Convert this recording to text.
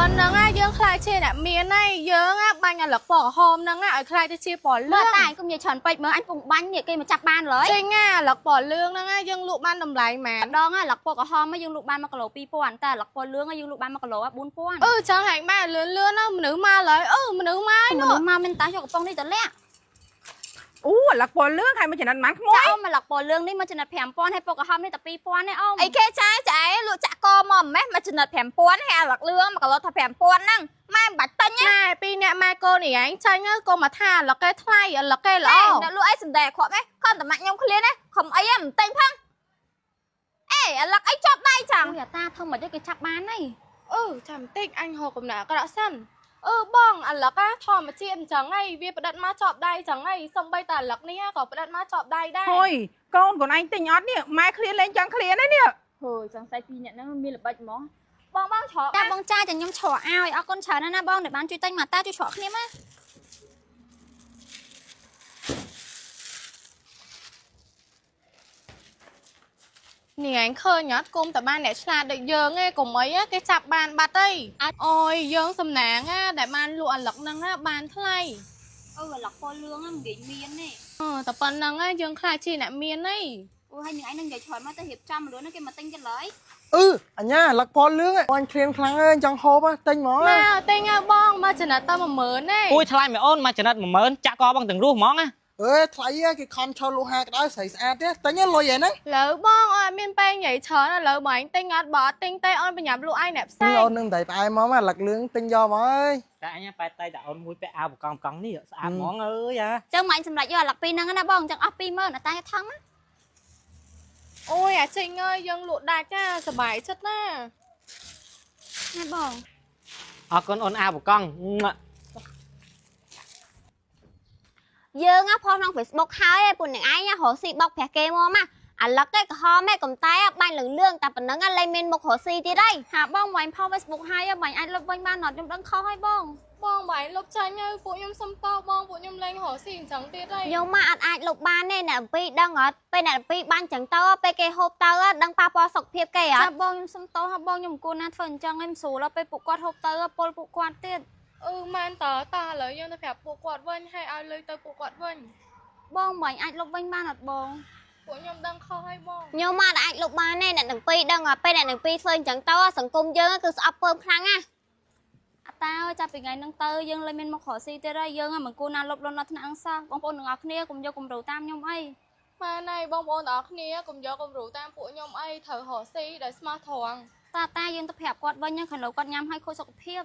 ប៉ុណ្្នឹងណាយើងខ្លាចជាអ្នកមានហើយយើងណាបាញ់អាលឹកពណ៌ក្រហមហ្នឹងណាឲ្យខ្លាចទៅជាពណ៌លឿង មើលតែអញកុំនិយាយច្រើនពេកមើលអញពងបាញ់នេះគេមកចាប់បានឡើយ ចេញណាអាលឹកពណ៌លឿងហ្នឹងណាយើងលក់បានតម្លៃម៉ាន ដងអាលឹកពណ៌ក្រហមយើងលក់បាន1គីឡូ2000តែអាលឹកពណ៌លឿងយើងលក់បាន1គីឡូ4000 អឺចឹងហែងបានលឿនលឿនណាមនុស្សមកឡើយអឺមនុស្សមក មនុស្សមកមានតាយកកំប៉ុងនេះទៅលាក់ អូអាឡឹកពណ៌លឿងហើយមកចំណិតម៉ានក្មួយ ចាអូមកលឹកពណ៌លឿងនេះមកចំណិត5000ហើយពណ៌ក្រហមនេះតែ2000ទេអូ អីគេចាចាឯងលក់ចាក់កមកម៉េះមកចំណិត5000ហើយអាឡឹកលឿង1គីឡូថា5000ហ្នឹងម៉ែមិនបាច់ទិញទេ ណែពីរអ្នកម៉ែកូននេះឯងចាញ់ហើយកុំមកថាអាលឹកគេថ្លៃអាលឹកគេល្អ អ្នកលក់អីសំដែខប់ម៉េះខំតែម៉ាក់ខ្ញុំឃ្លានណាខំអីហ៎មិនទិញផងអេអាឡឹកអីជាប់ដៃចឹង អូយអាតាធ្វើមិនទេគេចាប់បានហើយ អឺចាំបន្តិចអញហៅកំណត់ក្រក់សិនអឺបងអាលឹកណាធម្មជាតិអញ្ចឹងហើយវាផ្ដិតមកជាប់ដៃអញ្ចឹងហើយសំបីតែអាលឹកនេះក៏ផ្ដិតមកជាប់ដៃដែរ ហុយកូនខ្លួនឯងទិញអត់នេះម៉ែឃ្លានលេងចង់ឃ្លានហើយនេះ ហឺសង្ស័យពីរអ្នកហ្នឹងមានល្បិចហ្មងបងបងច្រក ចាបងចាចាខ្ញុំច្រកឲ្យអរគុណច្រើនណាស់ណាបងដែលបានជួយទិញមកតាជួយច្រកគ្នាមក នេះឯងឃើញអត់គុំតែបានអ្នកឆ្លាតដូចយើងឯងកុំអីគេចាប់បានបាត់អីអូយយើងសំណាងណាដែលបានលក់អាលឹកហ្នឹងណាបានថ្លៃ អឺអាលឹកពណ៌លឿងហ្នឹងមិននិយាយមានទេ អឺតែប៉ុណ្្នឹងឯងយើងខ្លាចជាអ្នកមានអី អូហើយនឹងឯងនឹងនិយាយច្រើនមកទៅរៀបចំមនុស្សហ្នឹងគេមកទិញគេឡើយ អឺអញ្ញាលឹកពណ៌លឿងអញឃ្លានខ្លាំងអើយចង់ហូបទិញហ្មង មកទិញឲ្យបងមកចំណិតតែ10000ទេ អូយថ្លៃមែនអូនមកចំណិត10000ចាក់កបងទាំងរស់ហ្មងណា អើយថ្លៃគេខំឈរលក់ហាក្តៅស្រីស្អាតទេទិញលុយឯហ្នឹង លើបងអត់មានពេលនិយាយច្រើនឥឡូវបងឯងទិញអត់បើអត់ទិញទេអូនប្រញាប់លក់ឯងអ្នកផ្សេង អូននឹងដៃផ្អែមមកលឹកលឿងទិញយកមកអើយ តែអញបែតតែតែអូនមួយពាក់អាវបកង់កង់នេះស្អាតហ្មងអើយអា ចឹងមកអញសម្រាប់យកអាលឹកពីរហ្នឹងណាបងចឹងអស់20000អាតាថងណា អូយអាចេញអើយយើងលក់ដាច់ចាសប្បាយចិត្តណា ណាបង អរគុណអូនអាវបកង់ យើងណាផុសក្នុង Facebook ហើយឯងពួកអ្នកឯងណារកស៊ីបោកប្រាស់គេមកមកអាឡឹកឯងក្រហមឯងកំតែបាញ់លឿងលឿងតែប៉ុណ្្នឹងលែងមានមុខរកស៊ីទៀតហើយ ហាបងមកអញផុស Facebook ហើយបងអាចលុបវិញបានអត់ខ្ញុំដឹងខុសហើយបង បងបងឯងលុបចាញ់ហើយពួកខ្ញុំសុំតបងពួកខ្ញុំលែងរកស៊ីអញ្ចឹងទៀតហើយ ខ្ញុំមកអត់អាចលុបបានទេអ្នកអំពីដឹងអត់ពេលអ្នកអំពីបានចឹងទៅពេលគេហូបទៅដឹងប៉ះពាល់សុខភាពគេអ ចា ត់ បងខ្ញុំសុំទោសហាបងខ្ញុំមិនគួរណាធ្វើអញ្ចឹងឯងមិនស្រួលដល់ពេលពួកគាត់ហូបទៅពលពួកគាត់ទៀត អឺមែនតើតើឥឡូវយើងទៅប្រាប់ពួកគាត់វិញហើយឲ្យលុយទៅពួកគាត់វិញ បងមកអាចលុបវិញបានអត់បង ពួកខ្ញុំដឹងខុសហើយបង ខ្ញុំមកអត់អាចលុបបានទេអ្នកទាំងពីរដឹងអត់ពេលអ្នកទាំងពីរធ្វើអញ្ចឹងទៅសង្គមយើងគឺស្អប់ពើមខ្លាំងណាស់ អាតាអើយចាប់ពីថ្ងៃហ្នឹងទៅយើងលែងមានមុខរកស៊ីទៀតហើយយើងមិនគួរណាលុបលន់ដល់ថ្នាក់អង្គសោះបងប្អូនទាំងអស់គ្នាកុំយកគំរូតាមខ្ញុំអី ម៉ែណៃបងប្អូនទាំងអស់គ្នាកុំយកគំរូតាមពួកខ្ញុំអីត្រូវរកស៊ីដោយស្មោះត្រង់ តាតាយើងទៅប្រាប់គាត់វិញហ្នឹងខណៈគាត់ញ៉ាំឲ្យខូចសុខភាព